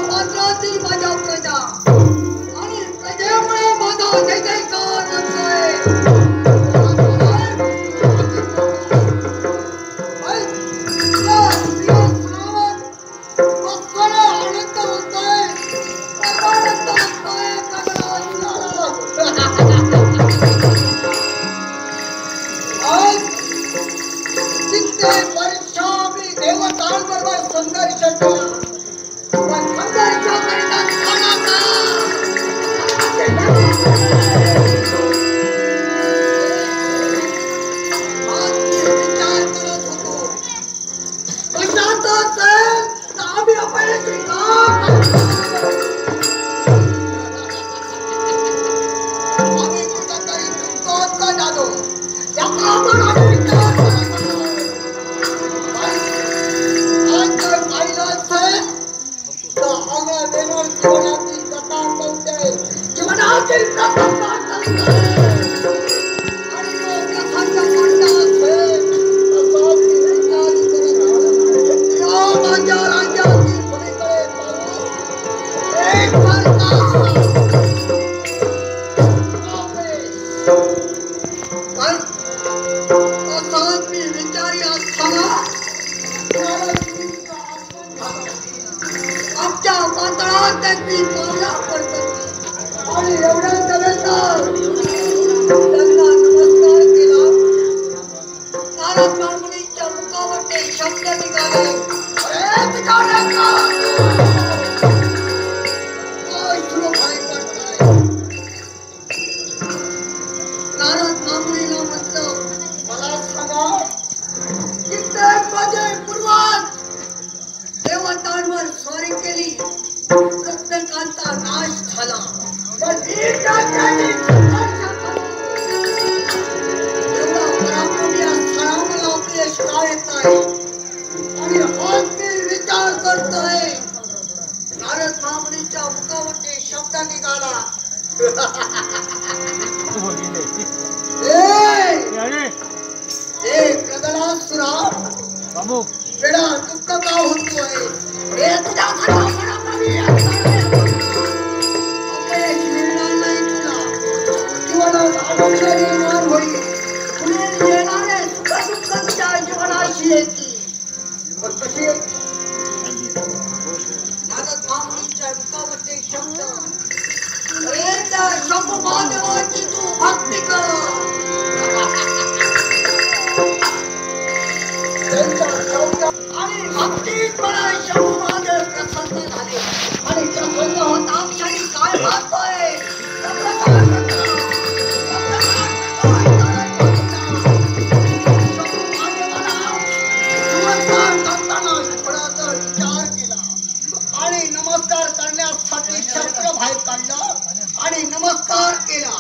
पात्रातील माझ्या प्रजा आणि प्रजेमुळे माझा जय जयकार होतोय. आनंद होतोय, परमानंद होतोय. आज कित्येक वर्ष मी देवतांबरोबर संघर्ष केला, पण संघर्ष करीत असताना का आज मी विचार करत होतो, कशात असेल तर आम्ही अपयशी का? आम्ही कुठंतरी चुकतोच का झालो याचा आपण आम्ही विचार करत होतो. पण आज जर पाहिलं असेल तर आगळं वेगळं जीवनातील कथा आठवते, जीवनातील प्रसंग आठवते. आणि तो प्रसंग कोणता असेल तसाच मी विचार करत होतो. या माझ्या राज्यातील भूमीकडे पाहून एक सारखा. बापरे. पण तसाच मी विचारी असताना नारद मुनींचं आगमन झालं. आमच्या पातळात त्यांची पावलं पडतात आणि एवढ्या नव्हे तर त्यांना नमस्कार केला. नारद मुनींच्या मुखावर ते शब्द निघाले, अरे तुझ्या लेकरांनो, काय सुरू बाहेर पडताय? नारद मामुनीला म्हटलं, मला सांगा, कित्येक माझे पूर्वज देवतांवर स्वारी केली, प्रत्येकांचा नाश झाला, पण मी त्यांच्याशी संघर्ष करून एवढा पराक्रमी असताना मला अपयश का येत आहे? आणि आज मी विचार करतोय. नारद महामुनीच्या मुखावर ते शब्द निघाला, ए ए प्रगलासुरा, वेडा दुःख का होतोय? रे तुझ्या पराक्रमी असताना अपयश मिळणार नाही तुला. जीवनात आनंद निर्माण होईल. पुढे येणारे सुख दुःख तुझ्या जीवनाशी येतील. पण कशी येतील? नारद महामुनीच्या मुखावर ते शब्द, अरे त्या शंभू महादेवाची तू भक्ती कर. त्यांच्या शब्द आणि भक्तीत मला शंभू महादेव प्रसन्न झाले. आणि प्रसन्न होता क्षणी काय पाहतोय? शंभू महादेवाला नमस्कार करताना थोडासा विचार केला आणि नमस्कार करण्यासाठी शस्त्र बाहेर काढलं आणि नमस्कार केला.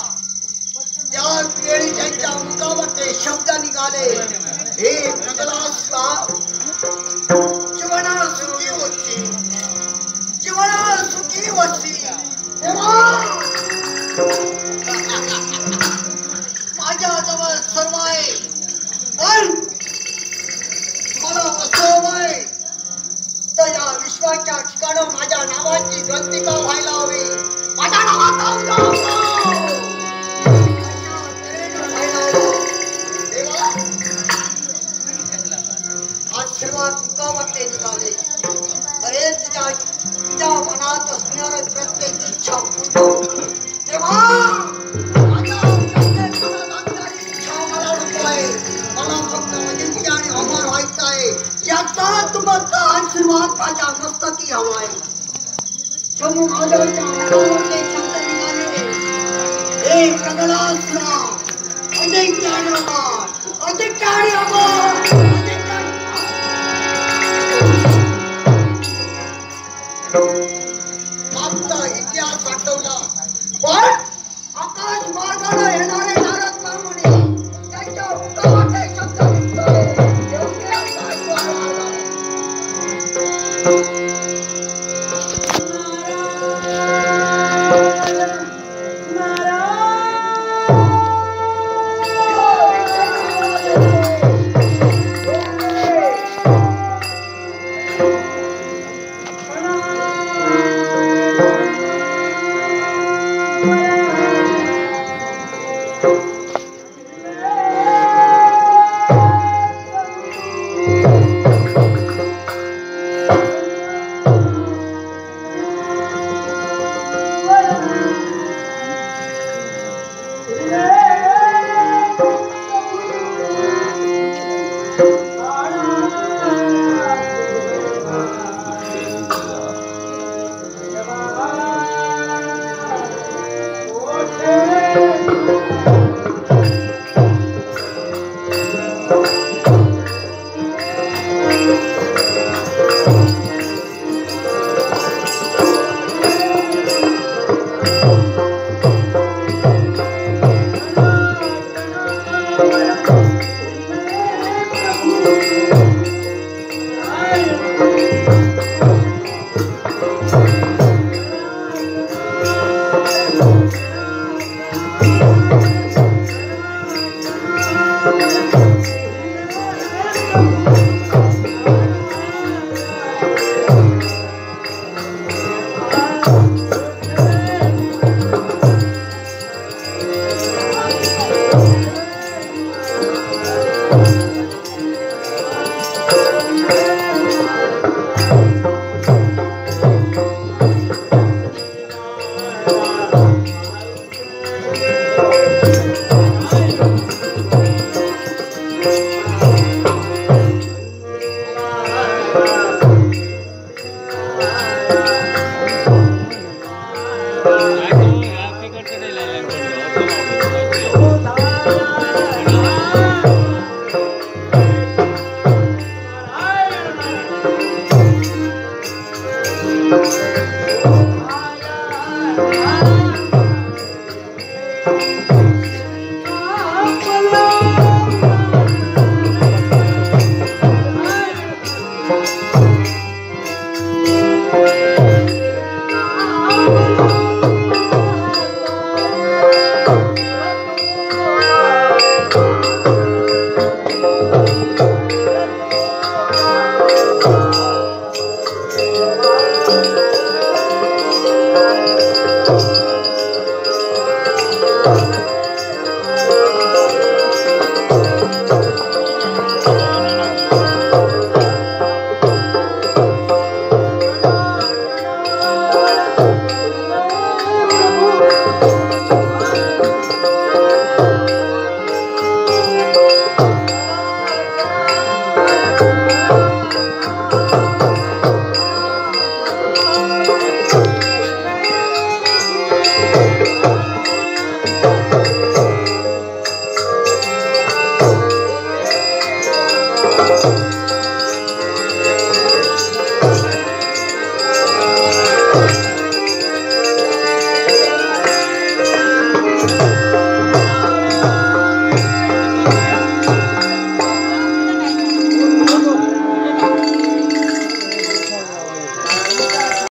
त्याच वेळी त्यांच्या मुखावर ते शब्द निघाले, हे प्रगलासुरा, जीवना सुखी होती, जीवना सुखी होती. तेव्हा माझ्याजवळ सर्व आहे, पण मला असं हवंय तर या विश्वाच्या ठिकाणं माझ्या नावाची ग्रंथिका व्हायला हवी. माझ्या नावाचा उजाळा अशा तऱ्हेनं व्हायला हवं. देवा, आशीर्वाद मुखावर ते निघाले. अरे तुझ्या तुझ्या मनात असणाऱ्या प्रत्येक इच्छा पूर्ण होतील. तेव्हा माझ्या प्रत्येक मनात असणारी इच्छा मला नको आहे. मला फक्त अजिंक्य आणि अमर व्हायचं आहे. याचा तुमचा आशीर्वाद माझ्या मस्तकी हवा आहे. शंभू महादेवाच्या मुखावर ते शब्द निघाले, हे प्रगलासुरा, अजिंक्य आणि अमर, अजिंक्य आणि अमर, अजिंक्य आणि मागचा इतिहास आठवला. पण आकाश मार्गाने येणारे नारद महामुनी त्यांच्या मुखावर ते शब्द निघतोय, एवढे आकाश मार्गाने. नारायण. Thank